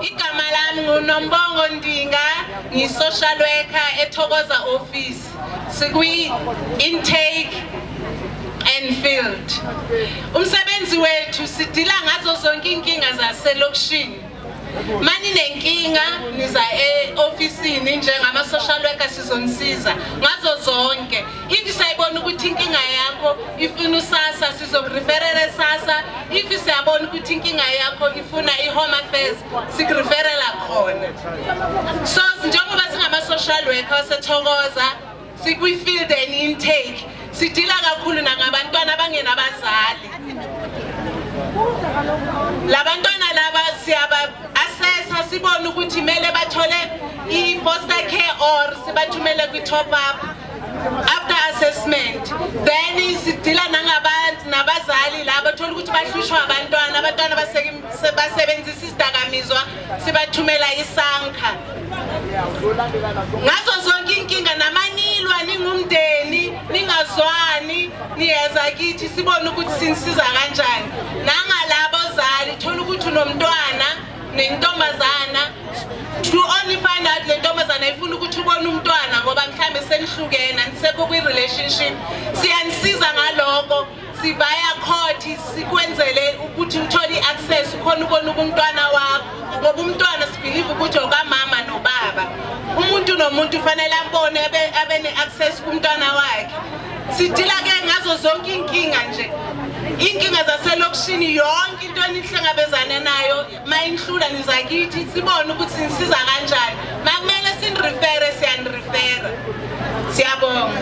Igama lami nguNombongo Ndinga, ngi-social worker eThokoza office. Sikwi-intake and field. Umsebenzi wethu sidila ngazo zonke inkinga zaselokishini. Mani nenkinga niza e-ofisini njengama-social worker sizonisiza ngazo zonke. If siyayibona ukuthi inkinga yakho ifuna uSASSA, sizokureferela eSASSA. If siyabona ukuthi inkinga yakho ifuna i-Home Affairs, sikureferela khona. So njengoba singama-social worker waseThokoza, sikwi-field and intake, sidila kakhulu nangabantwana abangenabazali. Labantwana laba siyaba-assessa, sibone ukuthi kumele bathole i-foster care or sibathumele kwi-top up after assessment. Then sidila nangabantu nabazali laba thola ukuthi bahlushwa abantwana, abantwana basebenzisa isidakamizwa, sibathumela iSANCA. Ngazo zonke inkinga namanilwa ningumndeni ningazwani, niyeza kithi sibone ukuthi sinisiza kanjani. Nangalabo zali thola ukuthi unomntwana nentombazana, to only find out le ntombazana ifuna ukuthi ubone umntwana ngoba mhlawumbe senihlukene, anisekho kwi-relationship, siyanisiza ngaloko. Sivaya court sikwenzele ukuthi uthole i-access, ukhona ubona umntwana wakho, ngoba umntwana sibelieve ukuthi okamama nobaba. Umuntu nomuntu ufanele ambone, abe ne-access kumntwana wakhe. Sidila-ke ngazo zonke iy'nkinga nje, iy'nkinga zaselokishini, yonke into enihlangabezane nayo. Ma inhlula niza kithi sibone ukuthi sinisiza kanjani. Ma kumele sinirefere, siyanirefera. Siyabonga.